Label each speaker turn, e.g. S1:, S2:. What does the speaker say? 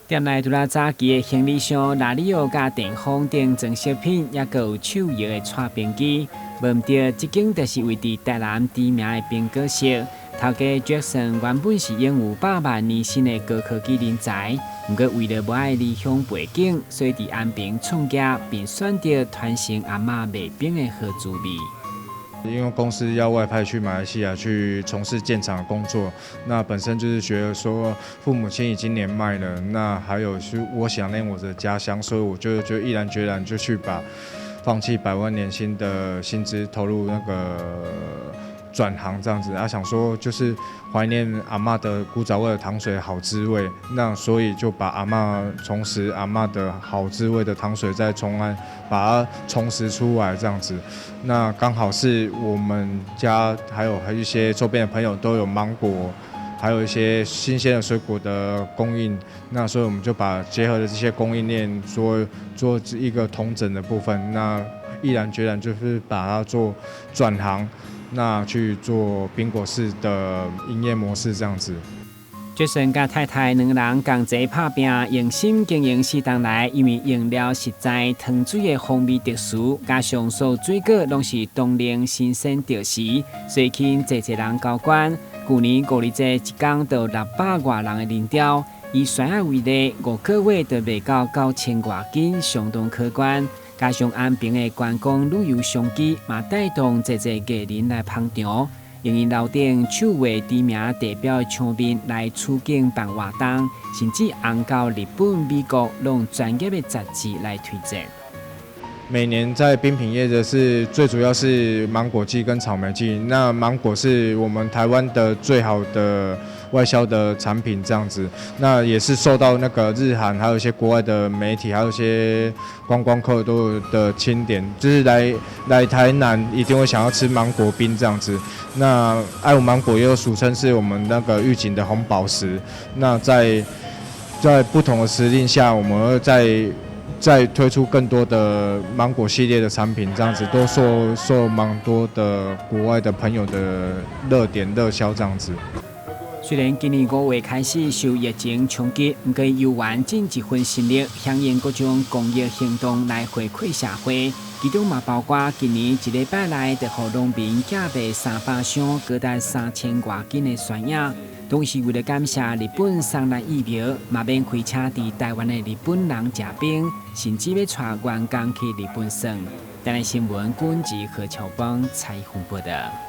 S1: 店內除了早期的行李箱、拉里奧佮電風等裝飾品，猶閣有手搖的搓冰機。無毋著，這間就是位佇台南知名的冰果室。頭家 Jackson 原本是擁有百萬年薪的高科技人才，毋過為了無愛離鄉背井，所以佇安平創業，並選擇傳承阿嬤賣冰的好滋味。
S2: 因為公司要外派去馬來西亞去從事建廠工作，那本身就是覺得說父母親已經年邁了，那還有是我想念我的家鄉，所以我就毅然決然就去把放棄百萬年薪的薪資，投入那個轉行這樣子，啊，想說就是懷念阿嬤的古早味的糖水好滋味，那所以就把阿嬤重拾阿嬤的好滋味的糖水再重安，把它重拾出來這樣子。那剛好是我們家還有一些周邊的朋友都有芒果，還有一些新鮮的水果的供應，那所以我們就把結合的這些供應鏈做做一個統整的部分，那毅然決然就是把它做轉行。那去做冰果室的營業模式這樣子。
S1: 傑森佮太太兩人共齊拍拚，用心經營四冬來，因為用料實在，糖水的風味特殊，加上所有水果攏是當令新鮮著時，所以吸引濟濟人交關。舊年五二節一工就600外人的人潮，以酸仔為例，5個月就賣到9000外斤，相當可觀。加上安平的觀光旅遊商機，嘛帶動濟濟藝人來捧場，用𪜶樓頂手畫知名地標的牆面來取景辦活動，甚至紅到日本、美國，攏專業的雜誌來推薦。
S2: 每年在冰品業的是最主要是芒果季跟草莓季。那芒果是我們台灣的最好的外銷的產品，這樣子。那也是受到那個日韓，還有一些國外的媒體，還有一些觀光客都的欽點，就是來台南一定會想要吃芒果冰這樣子。那愛武芒果又俗稱是我們那個玉井的紅寶石。那在不同的時令下，我們會再推出更多的芒果系列的產品，這樣子都受蠻多的國外的朋友的熱點熱銷這樣子。
S1: 雖然今年5月開始受疫情衝擊，毋過猶原盡一份心力，響應各種公益行動來回饋社會。其中嘛包括今年一禮拜內就予農民寄賣300箱高達3000外斤的酸葉，都是為了感謝日本送咱疫苗，嘛免開車佇台灣的日本人食冰，甚至欲帶員工去日本耍。台南新聞，君吉何喬邦採訪報道。